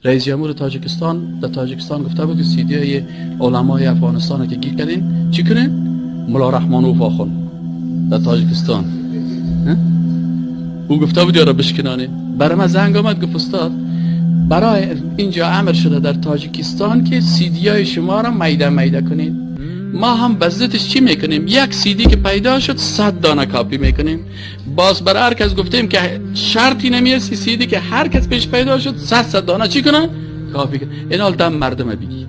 رئیس جمهور تاجیکستان در تاجیکستان گفته بود که سیدی های علمای افغانستان که گیر کردین چی کنین؟ ملا رحمانوف آخوند در تاجیکستان. او گفته بود یارا بشکنانه. برای من زنگ آمد گفت استاد برای اینجا امر شده در تاجیکستان که سیدی های شما را میده میده کنین. ما هم بزدتش چی میکنیم؟ یک سیدی که پیدا شد 100 دانه کاپی میکنیم. باز برای هر کس گفتیم که شرطی نمیرسی سیدی که هر کس پیش پیدا شد 100 دانه چی کنه؟ کاپی کنه. این حال دم مردم بگی،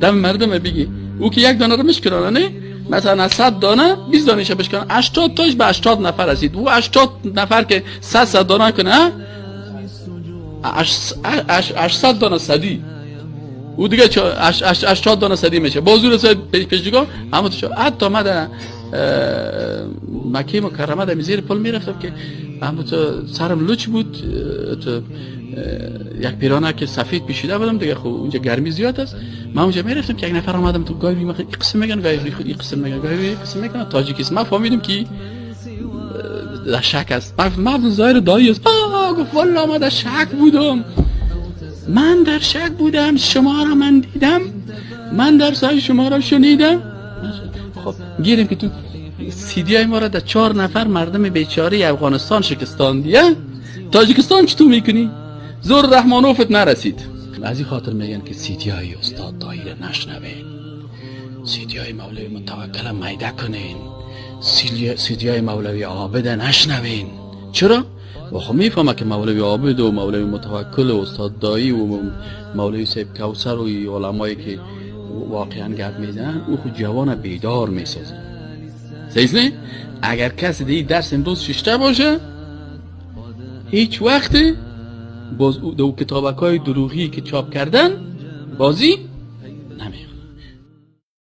دم مردم بگی. او که یک دانه رو میشکنه نه، مثلا از 100 دانه 20 دانه بشکنه، 80 تاش به 80 نفر رسید. او 80 نفر که 100 دانه کنه 800 دانه صدی، او دیگه 80 دانه صدی میشه. باز او رسید پیش دیگه اما تو حتی ما در مکه مکرمه در زیر پل میرفتم که اما تو سرم لچ بود، تو یک پیرانه که سفید پیشیده بودم دیگه، خب اونجا گرمی زیاد است. من اونجا میرفتم که یک نفر آمدم تو گاهی این قسم میگن، گاهی این قسم میگن، گاهی این قسم میگن تاجیکیست. من فهمیدم که در شک است. من ظاهر دایی است. گفت والله من در شک بودم، من در شک بودم، شما را من دیدم، من در سای شما را شنیدم. خب گیریم که تو سیدی های ما را در 4 نفر مردم بیچاره افغانستان شکستاندی، تاجیکستان چطور میکنی؟ زور رحمانوفت نرسید. از این خاطر میگن که سیدی های استاد دایی را نشنوین، سیدی های مولوی متوکل میده کنین، سیدی های مولوی عابد نشنوین. چرا؟ و خب میفهمه که مولوی عابد و مولوی متوکل و استاد دایی و مولوی صاحب کوثر و علمایی که واقعا گپ میزنن او خود جوان بیدار میسازن. صحیح نه؟ اگر کسی دیگه درس امروز ششته باشه هیچ وقت باز او دو کتابک های دروغی که چاپ کردن بازی نمیخوره.